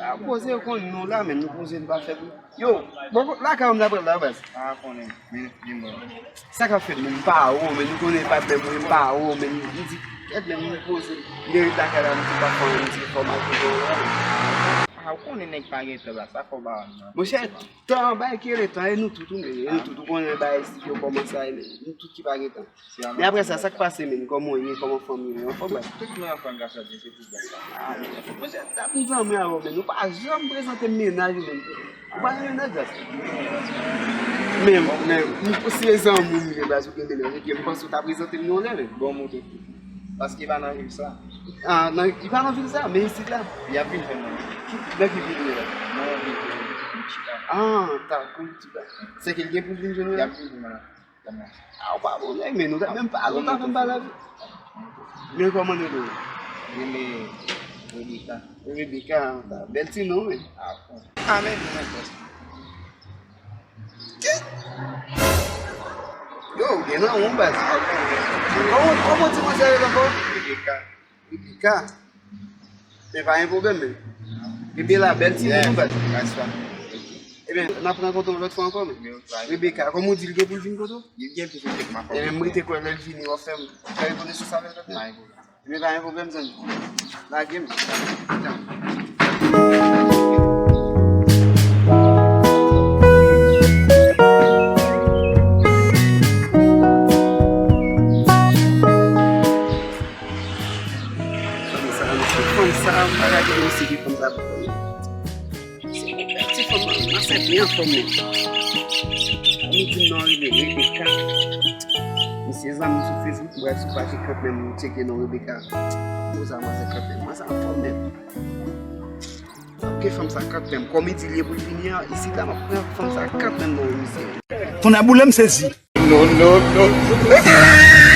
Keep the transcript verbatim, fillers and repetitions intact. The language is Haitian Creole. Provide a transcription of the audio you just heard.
A, koze yo konn nou la, men nou koze nou pa fè pou. Yo, bon, lakay ou m ta pral la, baz. A, konnen, men, men mwen. Sa k ap fèt, men m pa wè w, men nou konnen patnè mwen, m pa wè w, men m di, kèt, men m koze. M gen rit lakay la, m di, pa fè yon ti fòmalite pou yo. A, ou konnen nèg pa gen tan la, sa fò ba nan. Monchè, tan bay kere tan, e nou tout, ou men, e nou tout, ou konnen bay si yo kòmanse a, men nou tout ki pa gen tan. Men apre sa, sa k pase menm? Kòman w ye? Kòman fanmi w ye? Anfòm, baz? Tout moun anfòm, gason, Dye se plis bèl sa. A, monchè, dat m zanmi avè w, men ou pa janm prezante m mennaj ou menm. Ou pa gen mennaj, baz? Men, men, m, si e zanmi w m ye, baz, ou gen mennaj, ebyen, m panse w ta prezante m yon lè, men. Bon, m montre w. Paske li pa nan vil sa. A, nan, li pa nan vil sa, men isit la. Li ap vin jwenn mwen. Ki, nan ki vil li ye la? Nan yon vil ki chita. A, ta, kou chita. Se ke l gen pou l vin jwenn mwen? Li ap vin jwenn mwen la. A, ou pa bon nèg, men nou ta menm pale, ou ta fè m pale avè w. Men kòman nou rele? Rele Rebecca. Rebecca, ta bèl ti non, men. A, bon. A, men, men, men. Yo, ou gen nan ou, baz. Kòman, kòman ti manzè rele ankò? Rebecca. Rebecca. Men pa gen pwoblèm, men. Bebe la, bèl ti moun, baz. Nice one. Ebyen, n ap rankontre yon lòt fwa ankò, men. Rebecca, kòm ou di, l gen pou l vin kote w? Li gen pou l vin kote m. Ebyen, m rete kwè lè l vini, w ap fè m fè rekonesans avè l, tande? Pa gen pwoblèm. Ebyen, pa gen pwoblèm, zanmi. Lage m. Fanm sa, fanm sa, m pa ka kite misye ki fanm sa pou fanm. Se yon bèl ti fanm, nan, nan sèt li anfòm menm. Li di m non, li rele Rebecca. Misye zanmi sou Facebook, brèf, sou paj li kanmenm, m tcheke non Rebecca. Poza manzè kanmenm, manzè anfòm menm. Ke fanm sa kanmenm, kòm li di li ye pou l vini an, isit la, m ap pran fanm sa kanmenm non misye. Tonnè boule m sezi. Non, non, non.